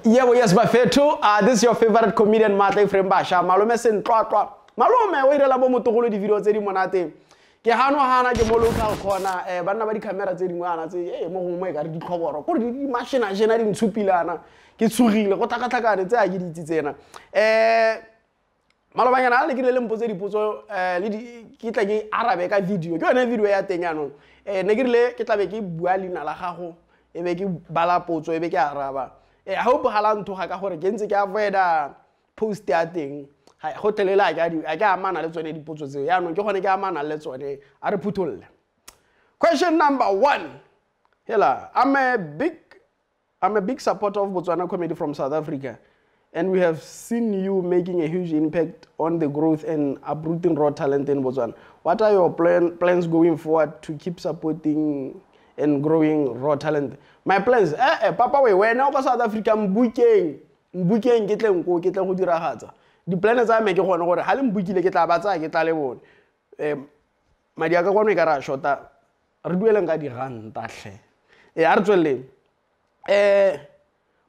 Yebo, yes, bafethu. This is your favorite comedian, Matla Ephraim Basha. Malome Sentlwatlwa. Malome o irela bo motogolo di-video tse di monate. Ke hano hana ke mo local corner, banna ba di-camera tse dingwe ana tse mo gongwe mo e ka re ditlhoboro. Kore di mashena-shena di ntshupilana. Ke tshogile go tlhakatlhakane tse a ke di itse tsena. Malobanyana a le ke le mpotse dipotso le di ke tla ke arabe ka video. Ke yone video ya teng jaanong. Ne ke rile ke tlabe ke bua leina la gago, e be ke bala potso, e be ke araba. I hope ga la nthoga ka gore ke ntse ke avoida post ya teng. Go tlelele a ke amana le tsone dipotso tseo. Jaanong ke gone ke amana le tsone, a re phutholle. Question number 1. Hela, I'm a big supporter of Botswana comedy from South Africa, and we have seen you making a huge impact on the growth and uprooting raw talent in Botswana. What are your plans going forward to keep supporting and growing raw talent? My plans, papa we wena ko South Africa mbukeng ke tle nko ke tle go diragatsa. Di-plan tsa me ke gone gore ha le mbukile ke tla ba tsaya ke tla le bone. Madi a ka kwano e ka ra shota, re dueleng ka diranta tlhe. A re tsweleleng.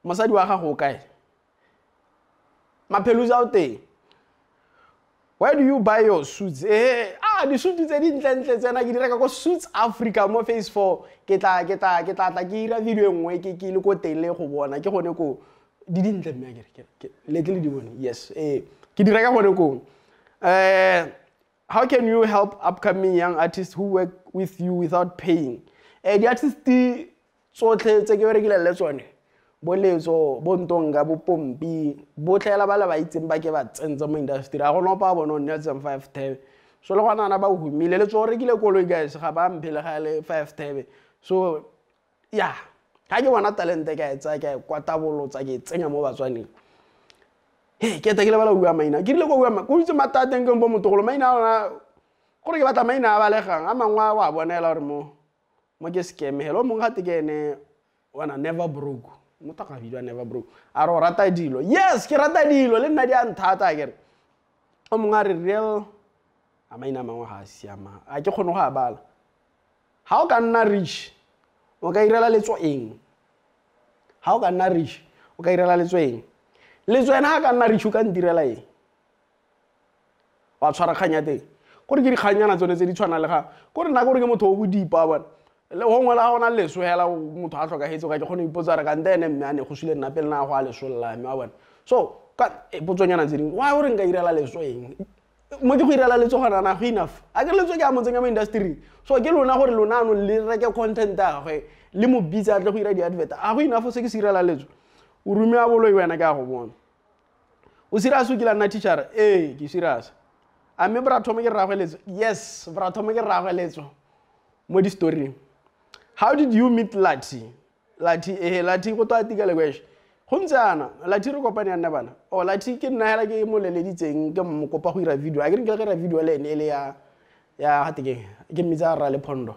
Mosadi wa gago o kae? Mapheluza o teng. Where do you buy your suits? Di-suit tse di ntlentle tsena ke di reka ko Suits Africa mo Phase 4. Ke tla ke ira video e nngwe ke le ko teng le go bona. Ke gone ko di dintle mme akere, le tle le di bone. Yes, ke di reka gone ko. How can you help upcoming young artists who work with you without paying? Di-artist tsotlhe tse ke berekileng le tsone, bo Letso, bo Ntonga, bo Pompi, botlhe hela ba le ba itseng ba ke ba tsentse mo industry. A go nopa bone o nne tseng 5 thebe. So le gona ba humile, Letso o rekile koloi guys, ga ba mphele ga le 5 thebe. So yeah, ga ke bona talente ka e tsaya, ka e kwatabolotsa, ke e tsenya mo Batswaneng. Hey, ke eta ke lebala ho bua maina. Ke rile ko bua ko itse matateng ke bo motogolo, maina a ona, gore ke batla maina a balegang, a mangwe a wa bonela gore mo ke scam hela. O mongwe gate ke ene wana never broke. Motho a ka bidiwa never broke. A re o rata dilo. Yes, ke rata dilo, le nna di a nthata akere. O mongwe a re real, a maina a mangwe ga a siama, a ke kgone go a bala. Ha o ka nna rich, o ka irela letso eng? Ha o ka nna rich, o ka irela letso eng? Letso ena ha ka nna rich, o ka ntirela eng? Wa tshwara kgang ya teng. Kore ke dikganyana tsone tse di tshwanang le ga, kore nna kore ke motho o bodipa, wa bona. Le gongwe la gona leso hela motho a tlhokahetse, ka ke kgone ho ipotsa hore kante ene mme a ne go sule nna pele na go a leso la me, wa bona. So ka potsonyana tse dingwe, why o re nka irela leso eng? Mo ke go irela letso gona na go enough. A ke letso ke a mo tsenya mo industry. So ke lona gore lona ano le reke content ya gagwe, le mo bitse a tle go ira di-advert. A go enough se ke se irela letso. O rume a boloi wena ke a go bona. O serious o kile a nna teacher? Ee, ke serious. A mme bra Thomo ke rraagwe Letso? Yes, bra Thomo ke rraagwe Letso mo di-story-ing. How did you meet Lati? Lati, Lati go twa tika le kweshe. Go ntse ana, Lati re kopane ya nna bana. Oh, Lati ke nna hela ke mo leleditseng, ke mo kopa go ira video. A ke re ke ira video le ene e le ya gate ke, ke mmitsa rra le Phondo.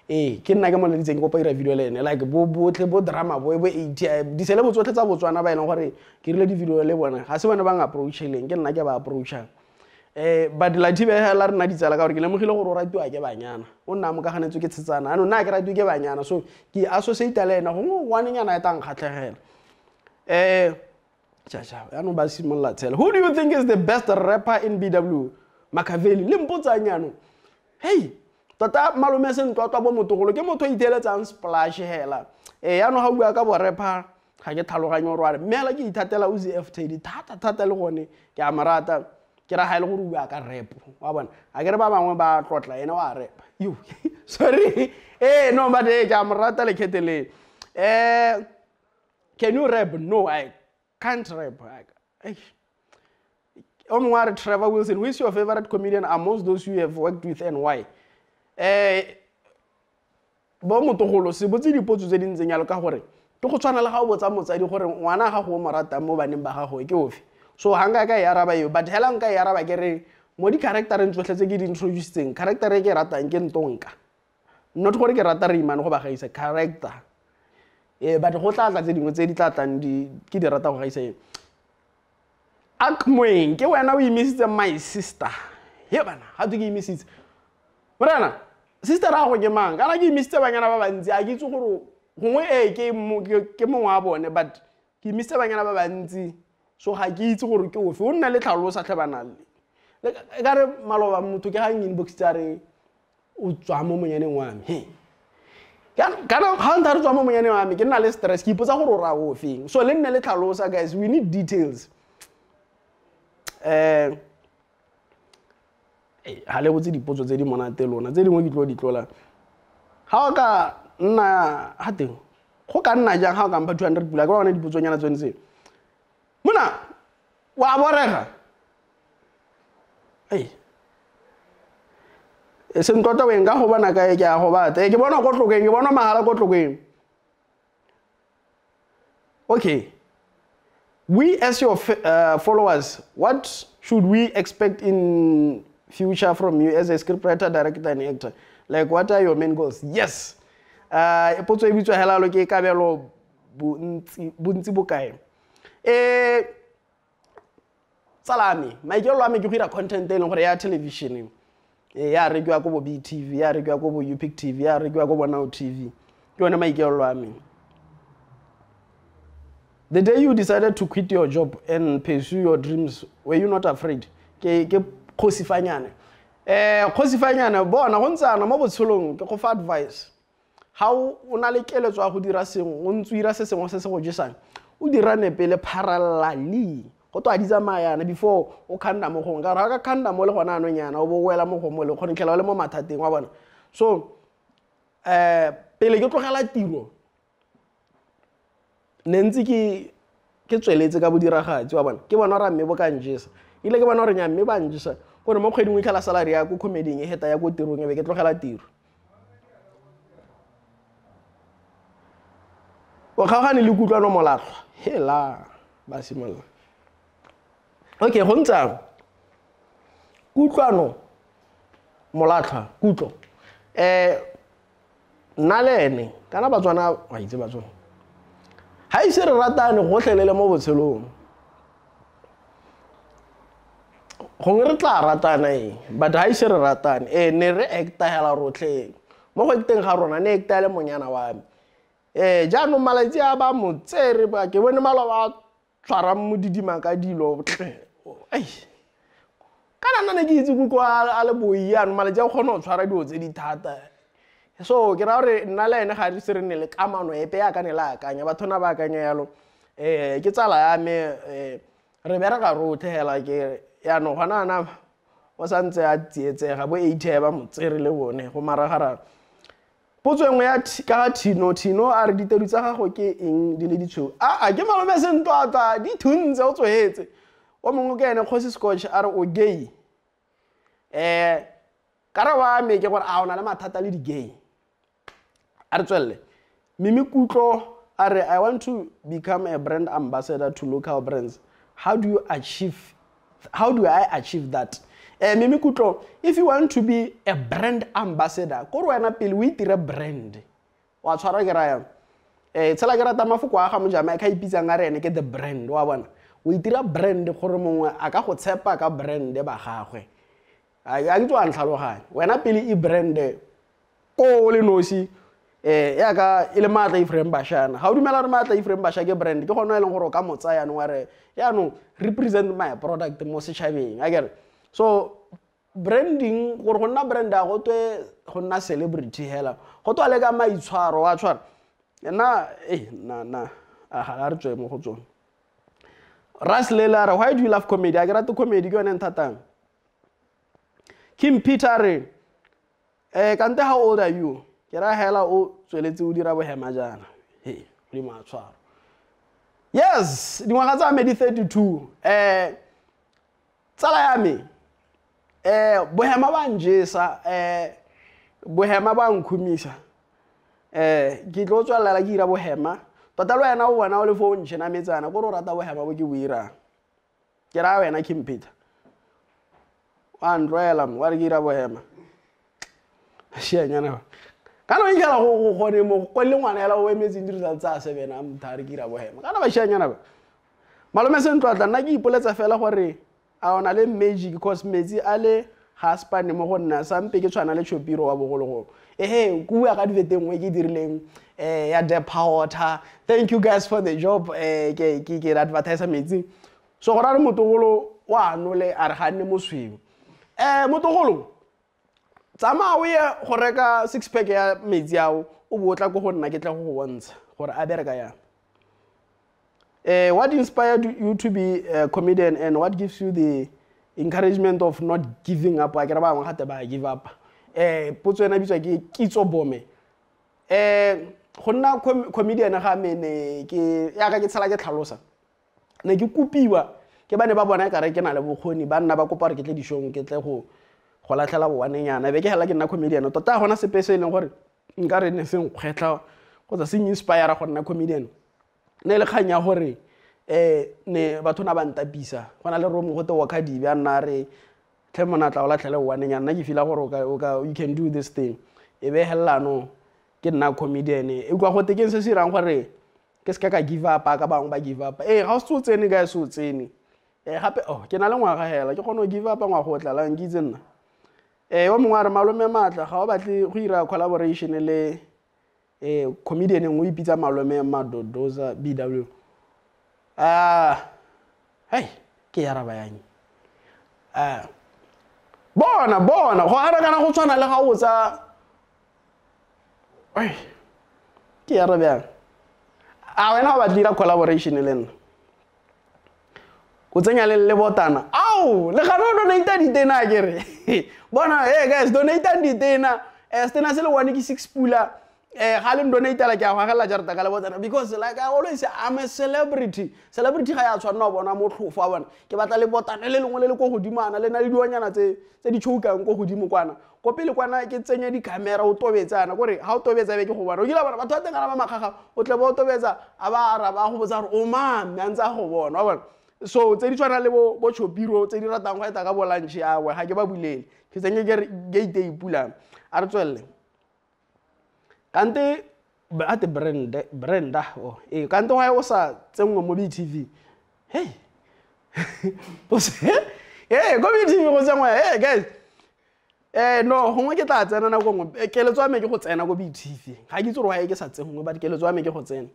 Ke nna ke mo leleditseng, ke kopa ira video le ene. Like bo botlhe bo drama bo bo ATI, disele bo tsotlhe tsa Botswana ba e leng gore ke rile di video le bona. Ga se bone ba approach-ileng, ke nna ke ba approach-ang. But Lati be hela re nna ditsala ka gore ke lemogile gore o ratiwa ke banyana. O nna mo kaganetswe ke tshetsana. Ano nna ke ratiwa ke banyana, so ke associate le ena gongwe ngwanenyana e tla nkgatlhegela. Cha cha, yaanong ba simolola tshela. Who do you think is the best rapper in BW? Makaveli, le mpotsang jaanong. Hey, tota malome Sentlwatlwa bo motogolo ke motho o iteeletsang splash hela. Yaanong ga o bua ka bo rapper ga ke tlhaloganye gore wa re, mme hela ke ithatela Uzi F Teddy thata thata le gone ke a mo rata. Ke ra ha e le gore o bua ka rap, wa bona. A ke re ba bangwe ba tlotla, ene wa rap. Yo, sorry. No, but ke a mo rata lekgethe le. Can you rap? No, I can't rap. O mongwe a re Trevor Wilson, who is your favorite comedian amongst those you have worked with and why? Bo motogolo, se botse dipotso tse di ntseng jalo ka gore ke go tshwana le ga o botsa motsadi gore ngwana gago o mo ratang mo baneng ba gago ke ofe. So ha nka ka e araba eo, but hela nka e araba ke re mo di-character-eng tsotlhe tse ke di introduce-tseng, character e ke e ratang ke Ntonka. Not gore ke rata Raymane go ba gaisa, character. But go tla tla tse dingwe tse di tla tlang di, ke di rata go gaisa eo. Akmoeng, ke wena o imisitse my sister. He bana, ga twe ke imisitse. Morena, sister a go ke mang? Kana ke imisitse banyana ba bantsi, a ke itse gore gongwe ke mongwe wa bone, but Ke missitse banyana ba bantsi, so ga ke itse gore ke ofe. O nna le tlhalosa tlhe bana le. E ka re maloba motho ke ga inbox tsa re o tswa mo monyaneng wa me. He. Kana ga ntha re tswa mo monyaneng wa me, ke nna le stress, ke ipotsa gore o ra o feng. So le nne le tlhalosa, guys, we need details. Ha le botse dipotso tse di monate lona, tse dingwe ke tlo di tlola. Ha o ka nna ha teng, go ka nna jang ha o ka mpha 200 pula, ke bona dipotsonyana tsone tse. Mona wa borega. Ei. E seng tota weng ka go bona kae, ke a go batla. Ke bona ko tlokeng, ke bona mahala ko tlokeng. Okay. We as your followers, what should we expect in future from you as a scriptwriter, director and actor? Like, what are your main goals? Yes. Potso e bitswa hela lo ke kabelo bontsi bokae. Tsala me, maikelo a me ke go dira content e leng gore ya television. Ya rekiwa ko bo BTV, ya rekiwa ko bo UPIC TV, ya rekiwa ko bo Now TV. Ke yone maikelo a me. The day you decided to quit your job and pursue your dreams, were you not afraid? Ke kgosifanyane. Kgosifanyane, bona go ntsana mo botshelong ke go fa advice. Ha o na le keletso ya go dira sengwe, o ntse o dira se sengwe se se go jesang, o dira ne pele parallelly. Go to a di tsamayana before o khanna mo gongwe. Ka gore ha ka khanna mo le gona anong yana, o bo wela mo gongwe le kgone tlhela o le mo mathateng wa bona. So, pele ke tlogela tiro, ne ntse ke tsweletse ka bodiragatsi wa bona. Ke bona gore mme bo ka njesa. Ebile ke bona gore nya mme ba njesa. Gore mo kgweding o itlhela salary ya ko comedy-ing e heta ya ko tirong, e be ke tlogela tiro. O kgaogane le kutlwano molatlhwa. Hela, ba simolola. Okay, go ntse kutlwano molatlhwa, kutlo. Nna le ene, kana Batswana, wa itse Batswana. Ha ise re ratane gotlhelele mo botshelong. Gongwe re tla ratana eng, but ha ise re ratane, ne re acta hela rotlhe. Mo go acteng ga rona, ne acta le monyana wa me. Jaanong malatsi a ba mo tsere, ba ke bone maloba a tshwarang modidima ka dilo. Ai. Kana nna ne ke itse kutlwa a le boi jaanong, malatsi a kgona go tshwara dilo tse di thata. So ke raya gore nna le ene ga re se re nne le kamano epe yaka ne le akanya, batho na ba akanya yalo. Ke tsala ya me, re bereka rotlhe hela ke jaanong gona ana o santse a tsietsega, bo eight ba mo tsere le bone go maragarana. Potso e nngwe ya ka ga Tino, Tino a re ditedu tsa gago ke eng di le ditshweu? A ke malome Sentwatwa, di thuntse o tswetse. O mongwe ke ene Kgosi Scotch a re o gay. Karabo ya me ke gore a o na le mathata le di-gay. A re tswelele. Mimi Kutlo a re I want to become a brand ambassador to local brands. How do you achieve, how do I achieve that? Mimi Kutlo, if you want to be a brand ambassador, ko re wena pele o itire brand. Wa tshwara ke raya. Tshela ke rata mafoko a ga Mojama ka ipitsang a re ene ke the brand, wa bona. O itira brand gore mongwe a ka go tshepa ka brand ba gagwe. A ke tswa ntlhaloganya. Wena pele e brand ko le nosi, ya ka e le Maatla Ephraim Bashana. Ga o dumela gore Maatla Ephraim Basha ke brand, ke gone e leng gore o ka mo tsaya jaanong wa re, jaanong represent my product mo setšhabeng. Akere? So branding, gore go nna brand a go twe go nna celebrity hela. Go twa le ka maitshwaro wa tshwara. Nna, na, a ga re tswe mo go tsone. Ras Lela re, why do you love comedy? A ke rate comedy ke yone nthatang. Kim Peter re, kante how old are you? Ke ra hela o tsweletse o dira bohema jaana. He, modimo a tshwara. Yes, dingwaga tsa me di 32. Tsala ya me, bohema ba njesa, bohema ba nkhumisa. Ke tlo tswelela ke dira bohema. Tota le wena o bona o le fo o ntšhena metsana, kore o rata bohema bo ke bo irang. Ke raya wena Kim Peter. Wa ntlwaela mo, wa re ke dira bohema. Šianyana ba. Kana o itlhela go gone mo, go le ngwana hela o emetseng di-results tsa 7 a motho a re ke dira bohema. Kana ba šianyana ba. Malome Sentwatla, nna ke ipoletsa fela gore a o na le magic, cause metsi a le Ga spane mo go nna sampe ke tshwana le Chopiro wa bogologolo. Ehe, ke bua ka dibete nngwe ke dirileng ya Depa Water. Thank you guys for the job. Ke advertise metsi. So go ra re motogolo wa nole a re ga nne mosweu. Motogolo tsamaya o ye go reka 6 pack ya metsi ao o bo tla ko go nna ke tla go go bontsha gore a bereka yang. What inspired you to be a comedian and what gives you the encouragement of not giving up? A ke re ba bangwe gate ba give up. Potso ena bitswa ke Kitso Bome. Go nna comedian ga me ne ke yaka ke tshela ke tlhalosa. Ne ke kopiwa ke ba ne ba bona ekare ke na le bokgoni, ba nna ba kopa gore ke tle dishong ke tle go latlhela bowanenyana. Be ke hela ke nna comedian. Tota gona sepe se e leng gore nka re ne se nkgwetlha kgotsa se inspire go nna comedian. Ne le kgang ya gore ne batho na ba ntapisa. Go na le romo gote wa Kadibe a nna re tlhe mona tla o latlhele bowanenyana, nna ke feel-a gore you can do this thing. E be hela no ke nna comedian. E kwa gote ke se se irang gore ke se ka give up ka bangwe ba give up. Ga o se o tsene guys, o tsene. Gape oh ke na le ngwaga hela ke kgone go give up ngwaga o tlalang ke itse nna. O mongwe a re malome Maatla ga o batle go ira collaboration le comedian nngwe o ipitsa malome Madodoza BW. Hey ke ya raba yang. Bona go ara kana go tshwana le ga o tsa. Ai ke ya raba yang. A wena o batla ira collaboration le nna. O tsenya le lebotana. Ao, le gana o donate ditena ke re. Bona, hey guys, donate ditena. Stena se le one ke 6 pula. Ga le donate la ke a go agela jarata ka lebotana because like I always say I'm a celebrity. Celebrity ga ya tshwanna go bona motlhofo a bona. Ke batla lebotana le lengwe le le ko godimo ana le na le dionyana tse di tshokang ko godimo kwana. Ko pele kwana ke tsenye di-camera o tobetsana kore ha o tobetsa be ke go bona. O kile bona batho ba teng ba makgaga o tle ba o tobetsa a ba araba a go botsa gore o mang mme a ntse a go bona wa bona. So tse di tshwana le bo Chopiro tse di ratang go eta ka bo lunch ya we ga ke ba bulele. Ke tsenye ke gate e ipulang. A re tswelle. Kante ate Brenda oh kante wa o sa tsenngwe mo BTV. Hey. Go BTV go tsenngwe. Hey guys. No gongwe ke tla tsena nako nngwe. Keletso ya me ke go tsena go BTV. Ga ke itse gore why ke sa tsenngwe but keletso ya me ke go tsena.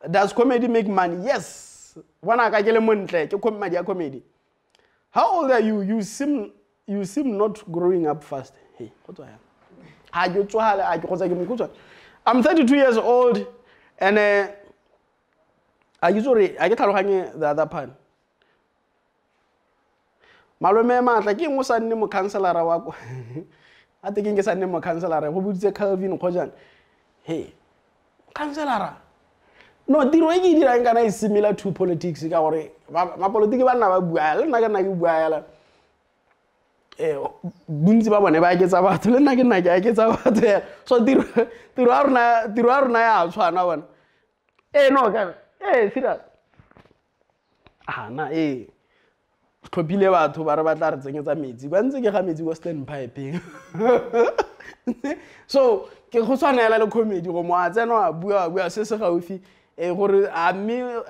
Does comedy make money? Yes. Bona ka ke le montle ke madi ya comedy. How old are you? You seem not growing up fast. Hey, go tswa yang. Ha ke tswale a ke gotsa ke mokhutswane. I'm 32 years old and a ke tsore a ke tlhaloganye the other part. Malome Maatla ke eng o sa nne mokhanselara wa ko? A te keng ke sa nne mokhanselara go boditse Calvin Kgojane. Hey, mokhanselara. No, tiro e ke e dirang kana e similar to politics ka gore mapolotiki ba nna ba bua le nna ke nna ke bua yala. Bontsi ba bone ba aketsa batho le nna ke nna ke aketsa batho. So tiro ya rona ya tshwana bona. No ka serious. Ah na tlhophile batho ba re batla re tsenyetsa metsi ba ntse ke ga metsi ko stand pipe. So ke go tshwanela le comedy go mo a tsena a bua se se gaufi gore a mme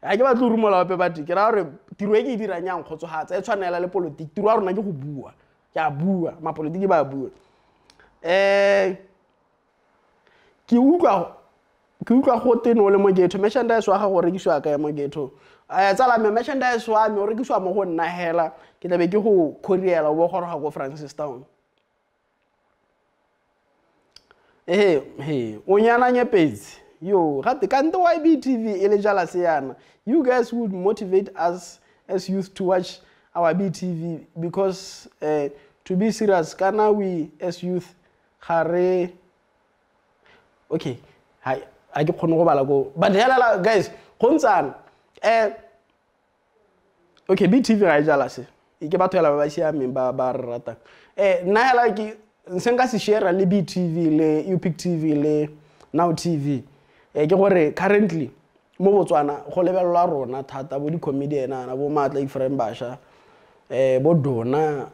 ga ke batle go rumola ope batho ke ra gore tiro e ke e dirang yang kgotsofatsa e tshwanela le politiki. Tiro ya rona ke go bua, ke a bua, mapolotiki ba bua. Ke utlwa go tene o le mo ghetto, merchandise wa gago o rekisiwa kae mo ghetto? Tsala me merchandise wa me o rekisiwa mo go nna hela, ke tlabe ke go courier o bo goroga ko Francistown. O nyana nyepetse. Yo, gate kante YBTV e le jealous yana. You guys would motivate us as youth to watch our BTV because to be serious, kana we as youth ga re okay, ha ke kgone go bala ko. But hela guys, go ntsana. Okay, BTV ga e jealous. E ke batho hela ba ba siameng ba re ratang. Nna hela ke se nka se share le BTV le Upic TV le Now TV. Ke gore currently mo Botswana go lebellwa rona thata bo di-comedian ana bo Maatla Ephraim Basha, bo Dona,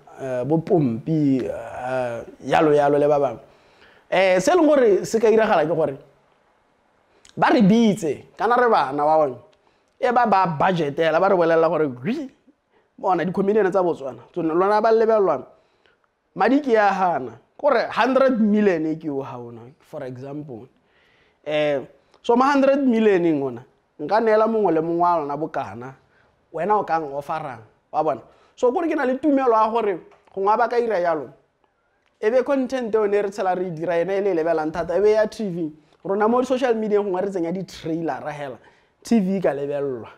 bo Pompi, yalo yalo le ba bangwe. Se leng gore se ka iragala ke gore ba re bitse kana re bana ba bangwe e ba ba budgetela ba re bolelela gore gwi Bona di-comedian tsa Botswana tsone lona ba lebelelwang madi ke ya gana kore 100 million e ke o ga ona, for example. So mo 100 millioneng ona nka neela mongwe le mongwe wa lona bokana, wena o kang offerang, wa bona. So kore ke na le tumelo ya gore gongwe a ba ka ira jalo, e be content yone re tshela re dira ena e le lebelang thata, e be ya TV. Rona mo social media gongwe re tsenya di-trailer hela, TV ka lebellwa,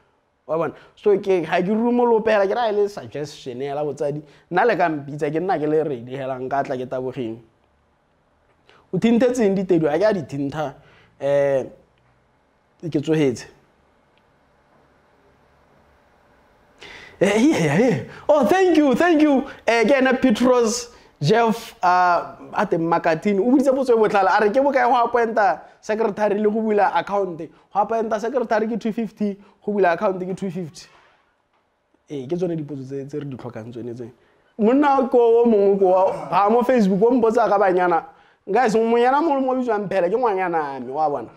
wa bona. So ke ga ke rumolope hela, ke ra e le suggestion hela botsadi, nna le ka mpitsa ke nna ke le ready hela, nka tla ke tabogeng. O thinthetseng ditedu, ga ke a di thintha, ke tsogetse. Oh, thank you, thank you. Ke ena Petros Jeff a teng Makatini o boditse potso e botlhale, a re ke bokae go appointa secretary le go bula account? Go appointa secretary ke 250, go bula account ke 250. Ke tsone dipotso tse re di tlhokang tsone tse. Monna ko o mongwe ko ga mo Facebook o mpotsa ka banyana. Guys, monyana mongwe mo bitswang Phele ke ngwanyana me, wa bona.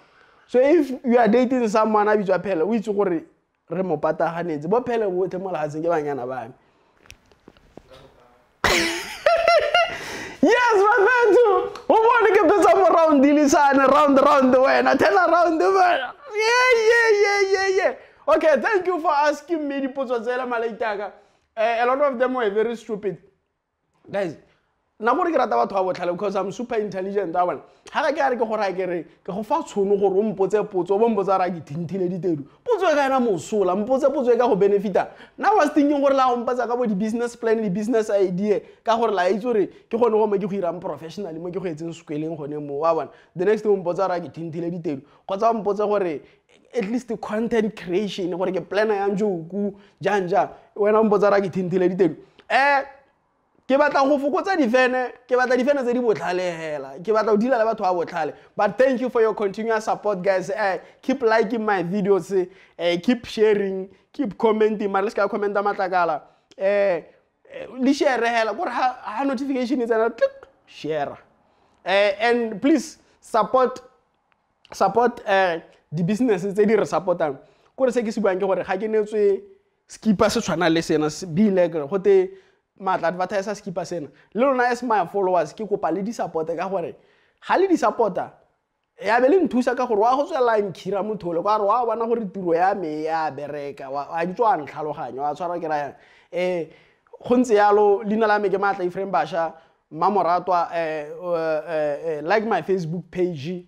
So if you are dating someone a bitswa Phele, o itse gore re mo pataganetse. Bo Phele botlhe mo lefatsheng ke banyana ba me. Yes, Roberto. O bone ke betsa mo round dilisane, round round wena, turn around wena. Yeah. Okay, thank you for asking me dipotso tsela malaitaka. A lot of them were very stupid. Guys, nna gore ke rata batho ba botlhale because I'm super intelligent, wa bona. Ga ke a re ke gore a ke re ke go fa tshono gore o mpotse potso, o bo mpotsa ra ke thinthile ditedu. Potso e ka ena mosola, mpotse potso e ka go benefita. Nna was thinking gore la go mpotsa ka bo di-business plan, di-business idea, ka gore la itse gore ke gone go mo ke go irang professionally, mo ke go etseng sekweleng gone mo, wa bona. The next thing o mpotsa ra ke thinthile ditedu, kgotsa o mpotse gore at least content creation, gore ke planner yang joku jang jang, wena o mpotsa ra ke thinthile ditedu. Ke batla go fokotsa difene, ke batla difene tse di botlhale hela, ke batla go deala le batho ba botlhale. But thank you for your continuous support, guys. Keep liking my videos, keep sharing, keep commenting. Mara le ska commenta matlakala. Le share hela gore ha notification e tsena, click share. And please support di business tse di re supportang. Kore se ke se buang ke gore ga ke netswe skipa se tshwana le sena, be like gote matla advertiser skipa sena. Le lona as my followers ke kopa le di support ka gore ga le di supporta ya be le nthusa ka gore wa go tswela nkhira motho le kwa re wa bona gore tiro ya me ya bereka, wa itse wa ntlhaloganya, wa tshwara ke ra yang. Go ntse yalo, leina la me ke Maatla Ephraim Basha, Mmamoratwa. Like my Facebook page,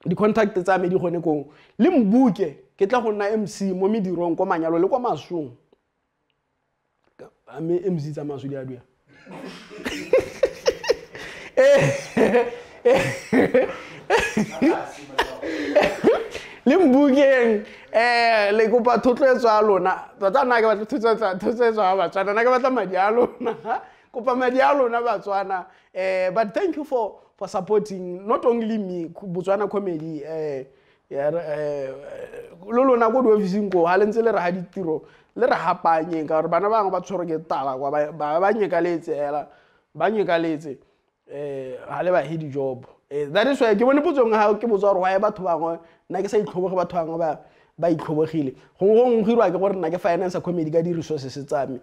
di contact tsa me di gone kong, le mbuke ke tla go nna MC mo medirong kwa manyalo le kwa masong. Mme MC tsa maso di a duela. Le mbukeng, le kopa thotloetso ya lona. Tota nna ke batla thotloetso ya Batswana, nna ke batla madi a lona. Kopa madi a lona Batswana. But thank you for supporting not only me, Botswana comedy. Lo lona ko diofising ko ha le ntse le re ha ditiro, le re hapanyeng ka gore bana ba bangwe ba tshwerwe ke tala kwa, ba nyekaletse hela, ba nyekaletse, ha le ba he di-job. That is why ke bone potsong ha ke botsa gore why batho bangwe nna ke sa itlhoboge, batho bangwe ba itlhobogile. Gongwe gongwe go irwa ke gore nna ke finance comedy ka di-resources tsa me.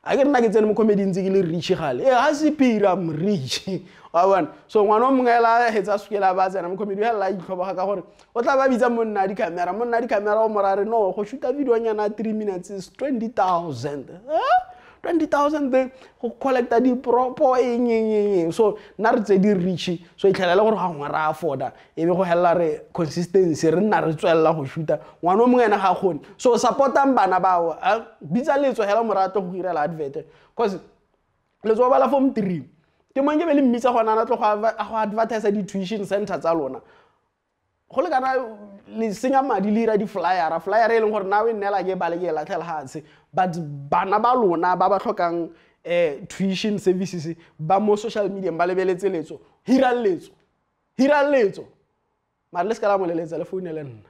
A ke nna ke tsene mo comedy ntse ke le rich gale. Ha se phiri, I'm rich. Wa bona? So ngwana o mongwe hela a hetsa sekela ba tsena mo comedy, hela a itlhoboga ka gore o tla ba bitsa monna di-camera, monna di-camera o mo ra re no, go shoota video nyana 3 minutes is 20,000. 20,000 go collecta di-propo eng eng eng. So nna re tse di rich, so itlhela le gore ga gongwe ra afforda, e be go helela re consistency, re nna re tswelela go shoota. Ngwana o mongwe ena ga kgone. So supportang bana bao, bitsa letso hela morato go irela advert, cause letso ba la form 3 ke mang ke be le mmitsa gona a tlo go advertise di-tuition center tsa lona. Go le kana le senya madi le ira di-flyera, flyera e leng gore na o e nneela ke bale ke e latlhela fatshe. But bana ba lona ba ba tlhokang tuition services ba mo social media ba lebeletse letso, hirang letso, hirang letso. Mara le seka la mo leletsa, le founele nna.